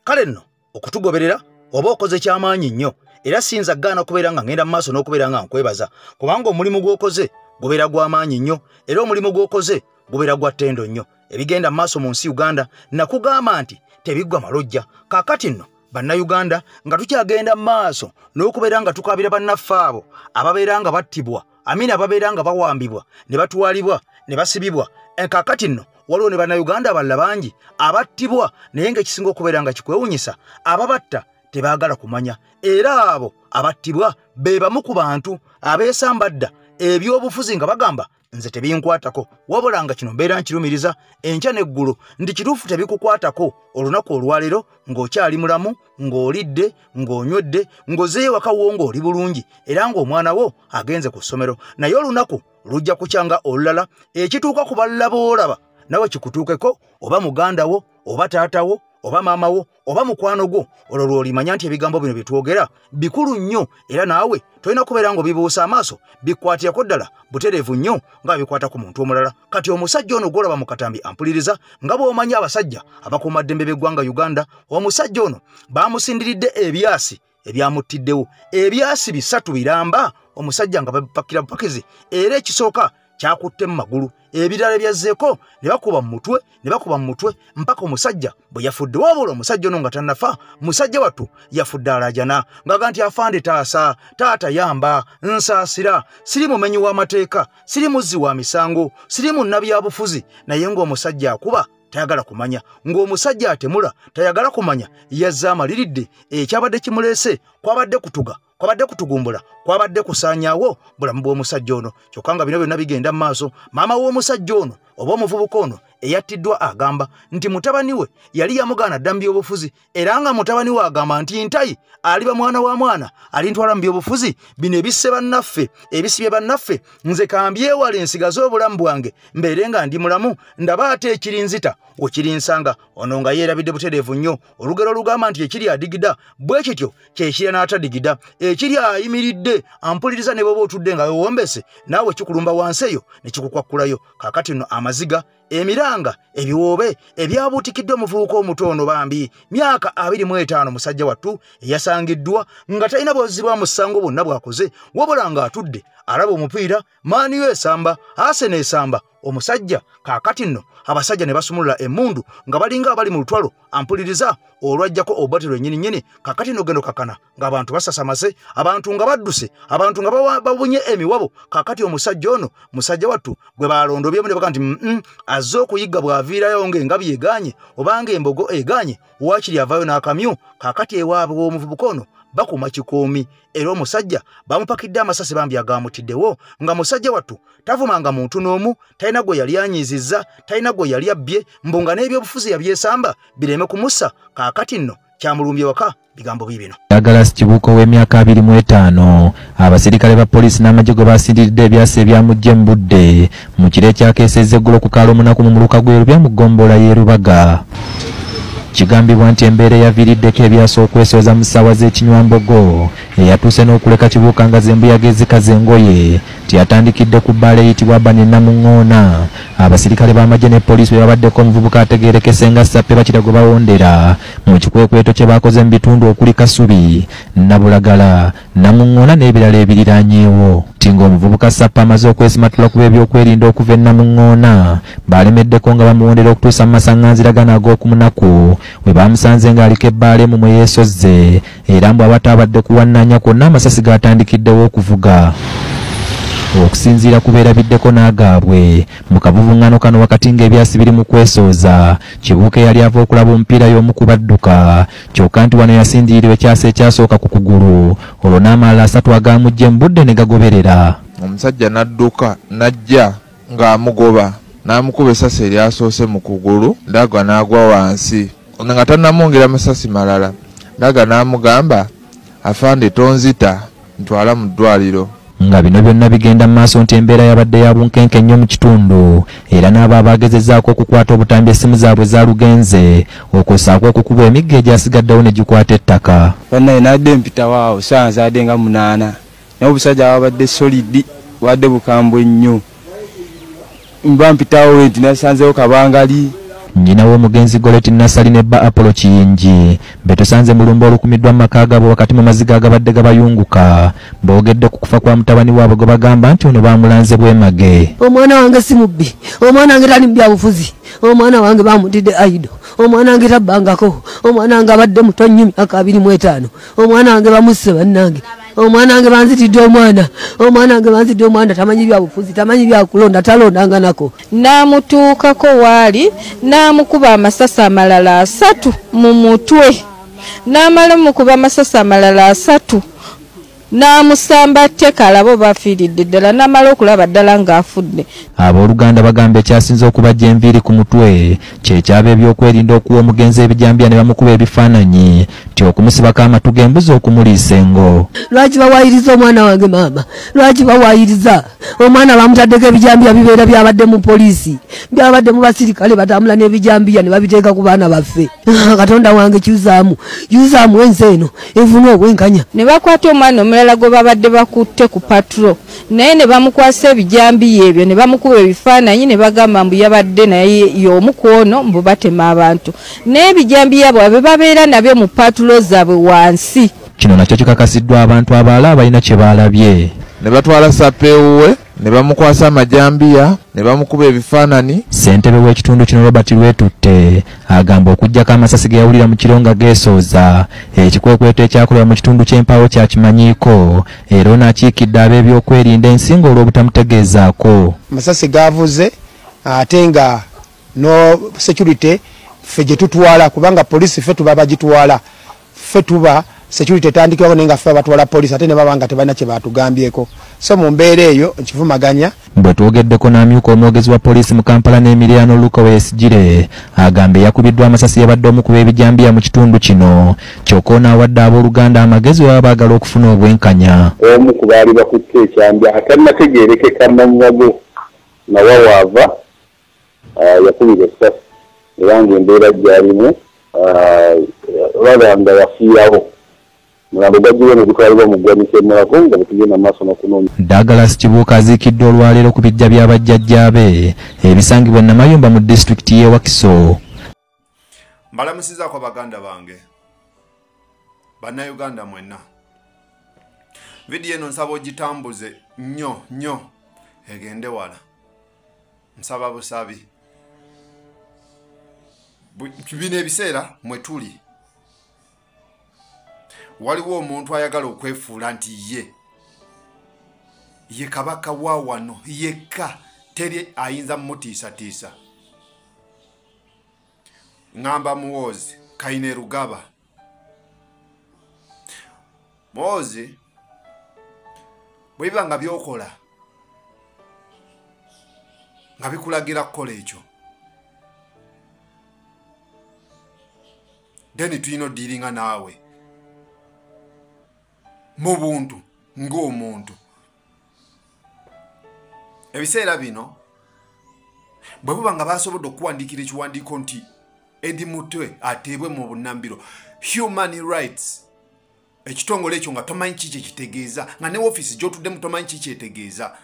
Kale nno okutugoberera oba okoze kyamaanyi nnyo, era siyinza gaana kubeera nga ngenda mu maaso n'okubeera nga nkwebaza, kubanga omulimu gw'okoze gubeera gw'amaanyi nnyo, era omulimu gw'okoze gubeera gwa ttendo nnyo. Ebigenda mu maaso mu nsi Uganda nakugamba nti tebiggwa malojja. Kaakati nno Bannayuganda nga tukyagenda mu maaso n'okubeera nga tukaabira bannaffe abo ababeera nga battibwa, amina ababeera nga bawambibwa ne batwalibwa ne basibibwa. Kaakati nno waliwo ne Bannayuganda abalala bangi abattibwa, naye ng'ekisinga okubeera nga kikwewuunyisa ababatta tebaagala kumanya, era abo abattibwa be bamu ku bantu abeesamba dda ebyobufuzi nga bagamba Nze tebinkwatako, wabula nga kino mbeera nkirumiriza enkya n'eggulo nti kituufu tebikukwatako. Olunaku olwaleero ng'okyali mulamu, ng'olidde, ng'onywedde, ng'ozeeyo waka wo ng'oli bulungi era ng'omwana wo agenze ku ssomero, naye olunaku lujja kukyanga olulala ekituuka ku balala b'olaba nawe kikutuukeko, oba muganda wo, oba taata wo, oba maama wo, oba mukwano gwo. Olwo lw'olimanya nti ebigambo bino bye twogera bikulu nnyo, era naawe tolina kubeera ng'obibuusa amaaso, bikwatirako ddala butereevu nnyo nga bikwata ku muntu omulala. Kati omusajja ono gw'olaba mu katambi ampuliriza, nga bw'omanyi abasajja abakuumaddembe b'eggwanga Uganda, omusajja ono baamusindiridde ebyasi ebyamuttiddewo. Ebyasi 3 biramba omusajja nga babipakira bupakizi, era ekisooka kyakutte mu magulu, ebirala byazzeeko ne bakuba mu mutwe, ne bakuba mu mutwe mpaka omusajja bwe yafudde. Wabula omusajja ono nga tannafa, musajja wattu yafudde alaajana ng'aga nti afande taasa, taata yamba, nsaasira, siri mumenyi w'amateeka, siri muzzi wa misango, siri munnabyabufuzi. Naye ng'omusajja akuba tayagala kumanya, ng'omusajja atemula tayagala kumanya, yazze amaliridde ekyabadde kimuleese kwabadde kutuga, kwabadde kutugumbula, kwabadde kusaanyaawo bulamu bw'omusajja ono. Kyokka nga bino byonna bigenda mu maaso, maama w'omusajja ono oba omuvubuka ono eyattiddwa agamba nti mutabani we yali yamugaana dda mu byobufuzi, era nga mutabani we agamba nti ntayi aliba mwana wa mwana alintwala mu byobufuzi, bino ebisse bannaffe, ebisibye bannaffe, nze kambyewale nsigaze obulamu bwange mbeere nga ndi mulamu, ndaba ate ekirinzita okirinsanga. Ono nga yeerabidde butereevu nnyo olugero olugamba nti ekiri adigida bwe kityo kyekirya n'atadigida. Ekiri ayimiridde ampuliriza ne bw'oba otudde nga weewombese, naawe kikulumba wansi eyo ne kikukwakkulayo. Kaakati nno amaziga, emiranga, ebiwoobe ebyabuutikiddwa omuvubuka omuto ono bambi myaka 25, musajja wattu eyasangiddwa nga talina bwozzi bwa musango bwonna bw'akoze, wabula ng'atudde alaba omupiira, Man U esamba, Arsenal esamba. Omusajja kaakati nno abasajja ne basumulula emmundu nga balinga abali mu lutwalo, ampuliriza olwajjako obate lwennyini nnyini. Kaakati nno gendo kakana ng'abantu basasamase, abantu nga badduse, abantu nga babunye emiwabo. Kaakati omusajja ono musajja wattu gwe balondobyemu ne baga nti azze okuyigga bw'aviirayo ng'engabi egaanye obanga embogo egaanye, waakiri avaayo n'akamyu. Kaakati ewaabwe w'omuvubuka ono bakuma kikoomi, era omusajja bamupakidde amasasi bambi agamutiddewo, nga musajja wattu tavumanga muntu n'omu, talina gwe yali anyiizizza, talina gwe yali abbye, mbu nga n'ebyobufuzi yabyesamba bireme kumussa. Kaakati nno kyamulumbye waka, bigambo biibino. Douglas Kibuuka ow'emyaka 25, abasirikale ba poliisi n'amagye gwe basindiridde ebyasi ebyamujja mu budde mu kiro ekyakeesezza eggulo ku kaalo omunaku mu muluka gw'e Lubya mu ggombolola y'e Rubaga. Kigambibwa nti embeera eyaviiriddeko ebyasa okwesooza mu ssaawa z'ekinywambogo eyatuuse n'okuleka Kibuuka nga zembuyaga ezikaza engoye nti yatandikidde ku bbaala eyitibwa Bani Namuŋŋoona. Abasirikale b'amagye ne poliisi bwe babaddeko omuvubuka ategeerekese nga Sappe bakira gwe bawondera mu kikwekweto kye baakoze mu bitundu okuli Kasubi, Nabulagala, Namuŋŋoona n'ebirala ebiriraanyeewo. Nti ng'omuvubuka Sappe amaze okwesimatula ku b'ebyokwerinda okuva e Namuŋŋoona, balemeddeko nga bamuwondera okutuusa mu masaŋŋanzira gano ag'okumunaku we bamusanze ng'aliko ebbaala emu mwe yeesozze, era mbu abataabadde kuwannanya kwonna amasasi gaatandikiddewo okuvuga. Okusinziira ku beerabiddeko n'agaabwe mu kavuvuŋŋano kano wakati ng'ebyasi biri mu kwesooza, Kibuuka eyali ava okulaba omupiira y'omu ku badduka, kyokka nti wano yasindiirirwa ekyasa ekyasooka ku kugulu, olwo n'amalala 3 agaamujja mu budde ne gagoberera. Omusajja n'adduka n'ajja ng'amugoba n'amukuba essasi eryasoose mu kugulu, Ndagwa n'agwa wansi nga tannamwongera masasi malala. Ndagwa n'amugamba, afande tonzita, ntwala mu ddwaliro. Nga bino byonna bigenda mu maaso nti embeera yabadde ya bunkenke nnyo mu kitundu, era n'abo abaagezezzaako okukwata obutambi essimu zaabwe zaalugenze, okwo okukuba emiggo egyasigaddewo ne gikwata ettaka. Bannaye nadde mpitawo awo ssaawa zaadde nga 8, naye obusajja bwabadde solidi, bwadde bukambwe nnyo. Mba mpitawo nti nasanzeewo kabangali. Nnyina w'omugenzi Goleti Nassali ne bba Apollo Kiyingi be tusanze mu lumbe olukumiddwa mu maka gaabwe wakati mu maziga agabadde gabayunguka, boogedde ku kufa kwa mutabani waabwe gwe bagamba nti ono baamulanze bwemage. Omwana wange si mubbi, omwana wange tali mu byabufuzi, omwana wange bamutidde aido, omwana wange tabbangako, omwana wange abadde muto nnyo myaka 25, omwana wange bamusse bannange, omwana wange banzitidde omwana, omwana wange banzitidde omwana, tamanyi byabufuzi, tamanyi byakulonda, talondanga nako. N'amutuukako waali n'amukuba amasasi amalala 3 mu mutwe, n'amala mukuba amasasi amalala 3 N'amusamba tteka alabo bafiiridde ddala, n'amala okulaba ddala ng'afudde. Abooluganda bagamba ekyasinze okubajja enviiri ku mutwe kyekyaba ebyokwerinda okuwa omugenzi ebijambiya ne bamukuba ebifaananyi nti okumusibako amatu g'embuzi okumuliisa engo. Lwaki bawaayiriza omwana wange maama? Lwaki bawaayiriza? Omwana bamutaddeko ebijambiya bibeera byabadde mu poliisi, byabadde mu basirikale batambula n'ebijambiya ne babiteeka ku baana baffe. Katonda wange kyusaamu, kyusaamu ensi eno efune obwenkanya. Ne bakwata omwana omulala gwe babadde bakutte ku patro, naye ne bamukwasa ebijambiya ebyo ne bamukuba ebifaananyi ne bagamba mbu yabadde naye y'omu ku ono mbu batema abantu. Naye ebijambiya bwabwe babeera nabyo mu patro zaabwe wansi. Kino nakyo kikakasiddwa abantu abalala abalina kye baalabye. Ne batwala Sapeewuwe ne bamukwasa amajambiya ne bamukuba ebifaananyi. Ssentebe w'ekitundu kino Robert Lwetutte agamba okuggyako amasasi ge yawulira mu kiro nga geesooza, ekikwekweto ekyakolebwa mu kitundu ky'Empaawo kyakimanyiiko era ono akiikidde ab'ebyokwerinda ensinga olw'obutamutegeezaako. Amasasi gaavuze ate nga no security ffe gye tutwala, kubanga poliisi ffe tuba bagitwala, ffe tuba security etandikirawo naye nga ffe abatwala poliisi ate ne baba nga tebalina kye batugambyeko. So mu mbeera eyo nkivumaganya. Bwe twogeddeko n'amyuka omwogezi wa poliisi mu Kampala n'emiriraano Luka Owoyesigyire agamba eyakubiddwa amasasi yabadde omu ku b'ebijambiya mu kitundu kino, kyokka ono awadde abooluganda amagezi bwe baba baagala okufuna obwenkanya. Omu ku baali bakutte ekyambya atannategeerekeka mannya go nga wawaava yakubira essasi era ng'embeera gy'alimu olaba nga yafiirawo. Mulambo gwajjiwe ne gutwalibwa mu ggwanika e Mulago nga bwe tugenda maaso n'okunoonya. Douglas Kibuuka aziikiddwa olwaleero ku bijja bya bajjajjaabe ebisangibwa e Namayumba mu disitulikiti y'e Wakiso. Mbalamusizaako baganda bange, bannayuganda mwenna. Vidiyo eno nsaba ogitambuze nnyo nnyo egende wala. Nsaba busabi. Bino ebiseera mwe tuli. Waliwo omuntu ayagala okwefuula nti ye kabaka wa wano yekka, teri ayinza mutiisatiisa. Ŋŋamba Muhoozi Kainerugaba. Muhoozi, bwe biba nga by'okola nga bikulagira kukola ekyo, then tulina odiiringa naawe mu buntu ng'omuntu. Ebiseera bino bwe buba nga basobodde okuwandiikira ekiwandiiko nti Eddie Mutwe ateebwe mu bunnambiro human rights, ekitongole ekyo nga tomanyi kiki kitegeeza, nga ne ofiisi gy'otuddemu tomanyi kiki kyetegeeza,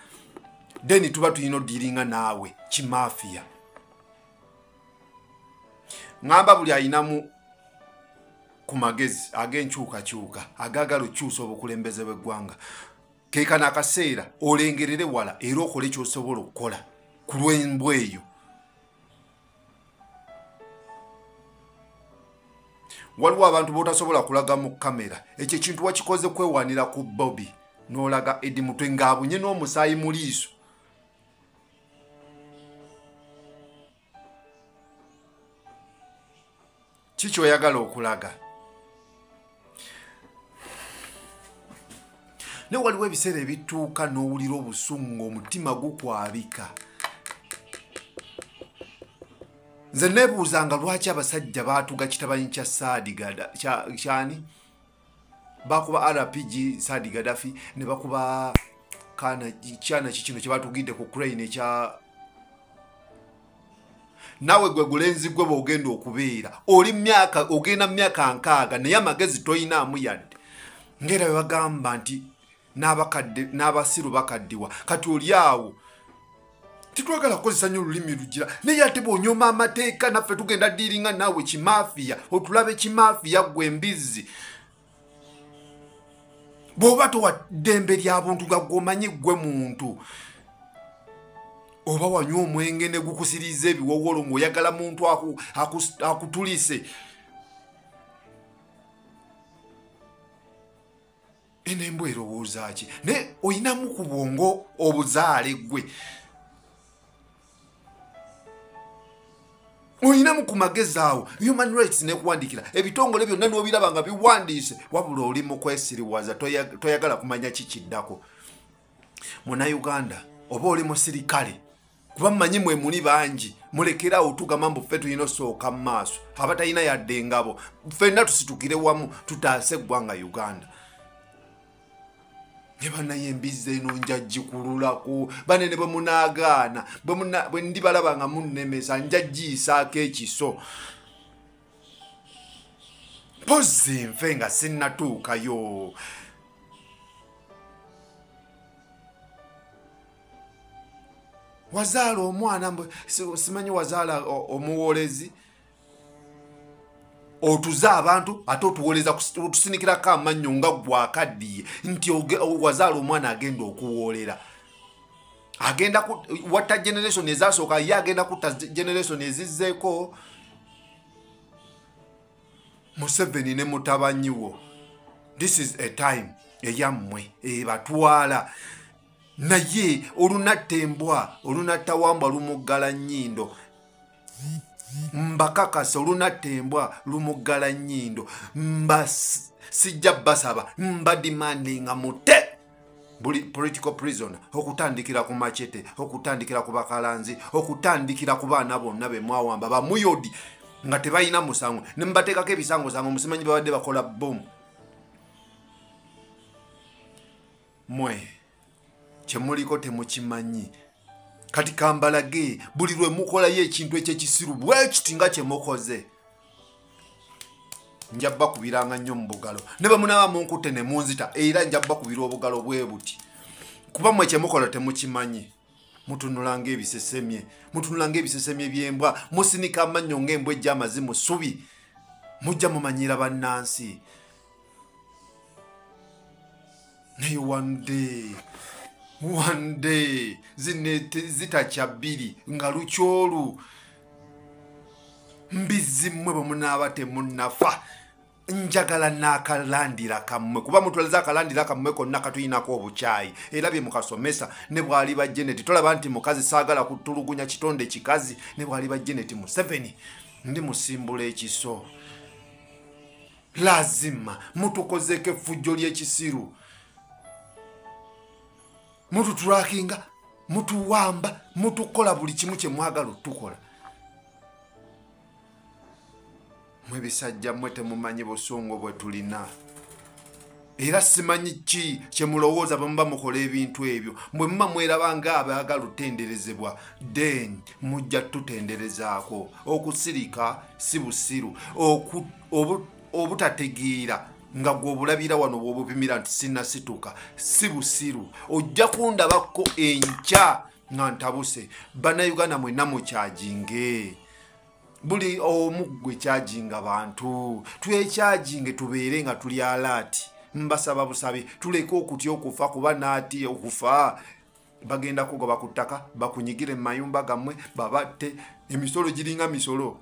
then tuba tulina odiiringa naawe kimaafiya. Ŋŋamba buli ayinamu ku magezi ag'enkyukakyuka agaagala okukyusa obukulembeze bw'eggwanga, keekano akaseera olengerere wala era okole ky'osobola okukola ku lw'embwa eyo. Waliwo abantu b'otasobola kulaga mu kamera, ekyo ekintu wakikoze kwewaanira ku Bobi n'olaga Eddie Mutwe ng'abunye n'omusaayi mu liiso. Ki ky'oyagala okulaga? Naye waliwo ebiseera ebituuka n'owulira obusungu, omutima gukwabika. Nze neebuuzanga lwaki abasajja baatuga kitabanyi kya Saadi kyani bakuba RPG Saadi Gaddafi ne bakuba kana kyana kikino kye batugidde ku Ukraine ekya. Naawe gwe gulenzi gwe bw'ogenda okubeera oli myaka ogenda myaka 60 naye amagezi toyinaamu yadde. Ng'era bwe bagamba nti n'abakadde n'abasiru bakaddiwa, kati oli awo titwagala kukozesa nnyo olulimi lugira, naye ate bw'onyooma amateeka naffe tugenda ddiiringa naawe kimaafiya, otulabe kimaafiya ggwe embizzi. Bw'oba towa ddembe lya buntu nga gw'omanyi ggwe muntu, oba wanywa omwenge ne gukusiriza ebiwowolo ng'oyagala muntu akutulise. Eno embwa erowooza ki? Naye oyinamu ku bwongo obuzaale ggwe. Oyinamu ku magezi awo, human rights nekuwandikira ebitongole byonna n'obiraba nga biwandiise, wabula oli mu kwesiriwaza, toyagala kumanya kikiddako. Munnayuganda oba oli musirikale, kuba mmanyi mwe muli bangi, mulekerawo tugamba mbu ffe tulina osooka mu maaso, abatalina yadde engabo, ffenna tusitukire wamu tutaase eggwanga Uganda. Ne bannaye embizzi eno nja gikululako, banene bwe munaagaana, bwe ndibalaba nga munnemesa nja giyisaako ekiso. Mpozzi nfe nga sinnatuukayo. Wazaala omwana, simanyi wazaala omuwoolezi, otuza abantu ate otuwooleza, otusinikirako amannyo nga gwakaddiye nti wazaala omwana agenda okuwoolera. Agenda watta generation ezasooka, ye agenda kutta generation ezizzeeko. Museveni ne mutabanyi wo, this is a time eyammwe ebatwala. Naye olunatta embwa, olunatta wambwa lumuggala nnyindo. Mbakakasa olunatta embwa lumuggala nnyindo. Mba sijja basaba, mba demandinga mute buli political prisoner, okutandikira ku Machete, okutandikira ku Bakalanzi, okutandikira ku baana bonna be mwawamba bamuyodi nga tebalina musango, ne mbateekako ebisangosango, musimanyi babadde bakola bomu. Mwe kyemuliko temukimanyi. Kati kambalage buli lwe mukolayo ekintu ekyekisiru bwekiti nga kyemukoze, nja bakubiranga nnyo mu bugalo, ne bwe munaaba munkutte ne munzita, era nja bakubira obugalo bwe buti, kuba mmwe kyemukola temukimanyi. Mutunula ng'ebisesemye, mutunula ng'ebisesemye by'embwa, musinika amannyo ng'embwa ejja amazzi mu ssubi, mujja mumanyira bannansi. Naye one day, one day zitakya bbiri nga lukyolu. Mbizzi mmwe bwe munaaba temunnafa, njagala n'akalandira kammwe, kuba mutwaliza akalandira kammwe konna katuyinako obukyayi, era bye mukasomesa. Ne bw'aliba Janet, tolaba nti mukazi saagala kutulugunya kitonde kikazi, ne bw'aliba Janet Museveni ndi musimbula ekiso. Lazima mutukozeeko effujjo ly'ekisiru, mututulakinga, mutuwamba, mutukola buli kimu kye mwagala otukola. Mwe bisajja mmwe temumanyi busungu bwe tulina, era simanyi ki kye mulowooza bwe muba mukola ebintu ebyo. Mwe muba mweraba ng'abaagala otenderezebwa, then mujja tutenderezaako. Okusirika si busiru, obutategeera nga gw'obulabira wano bw'obupimira nti sinnasituka si busiru. Ojja kundabako enkya nga ntabuse. Bannayuganda mwenna mukyajinge, buli omu gwe kyajinga bantu, twekyajinge tubeere nga tuli alaati. Mbasaba busabi tuleke okutya okufa, kuba naati okufa bagenda kugoba ku ttaka, bakunyigire mu mayumba gammwe, babatte. Emisolo giringa misolo,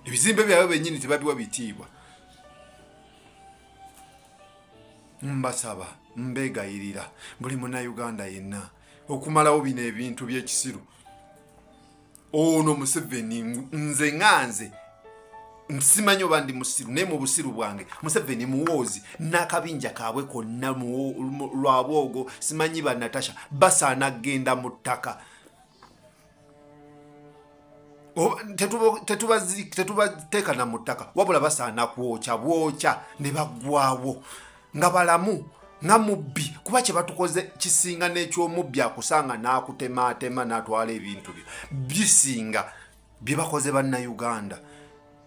ebizimbe byabwe bennyini tebabiwa bitiibwa. Mbasaba, mbeegayirira buli munnayuganda yenna okumalawo bino ebintu by'ekisiru. Ono Museveni nze nganze nsimanyi oba ndi musiru, naye mu busiru bwange Museveni muwoozi n'akabinja kaabwe konna lwabwogo, simanyi ba Natasha basaana kgenda mu ttaka. Tetubateekana mu ttaka, wabula basaana kwokya bwokya ne baggwawo nga balamu nga mubbi, kuba kye batukoze kisinga n'ekyomubbi akusanga n'akutemaatema n'atwala ebintu byo, bisinga bye bakoze bannayuganda.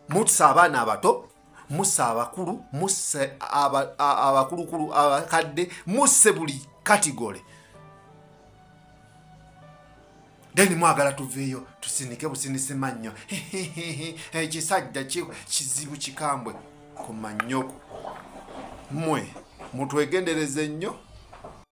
Mussa abaana abato, musse abakulu, musse abakulukulu abakadde, musse buli katigole. Then mwagala tuveeyo tusinike businise mannyo, ekisajja kizibu kikambwe ku mannyoko. Mmwe mutwegendereze nnyo.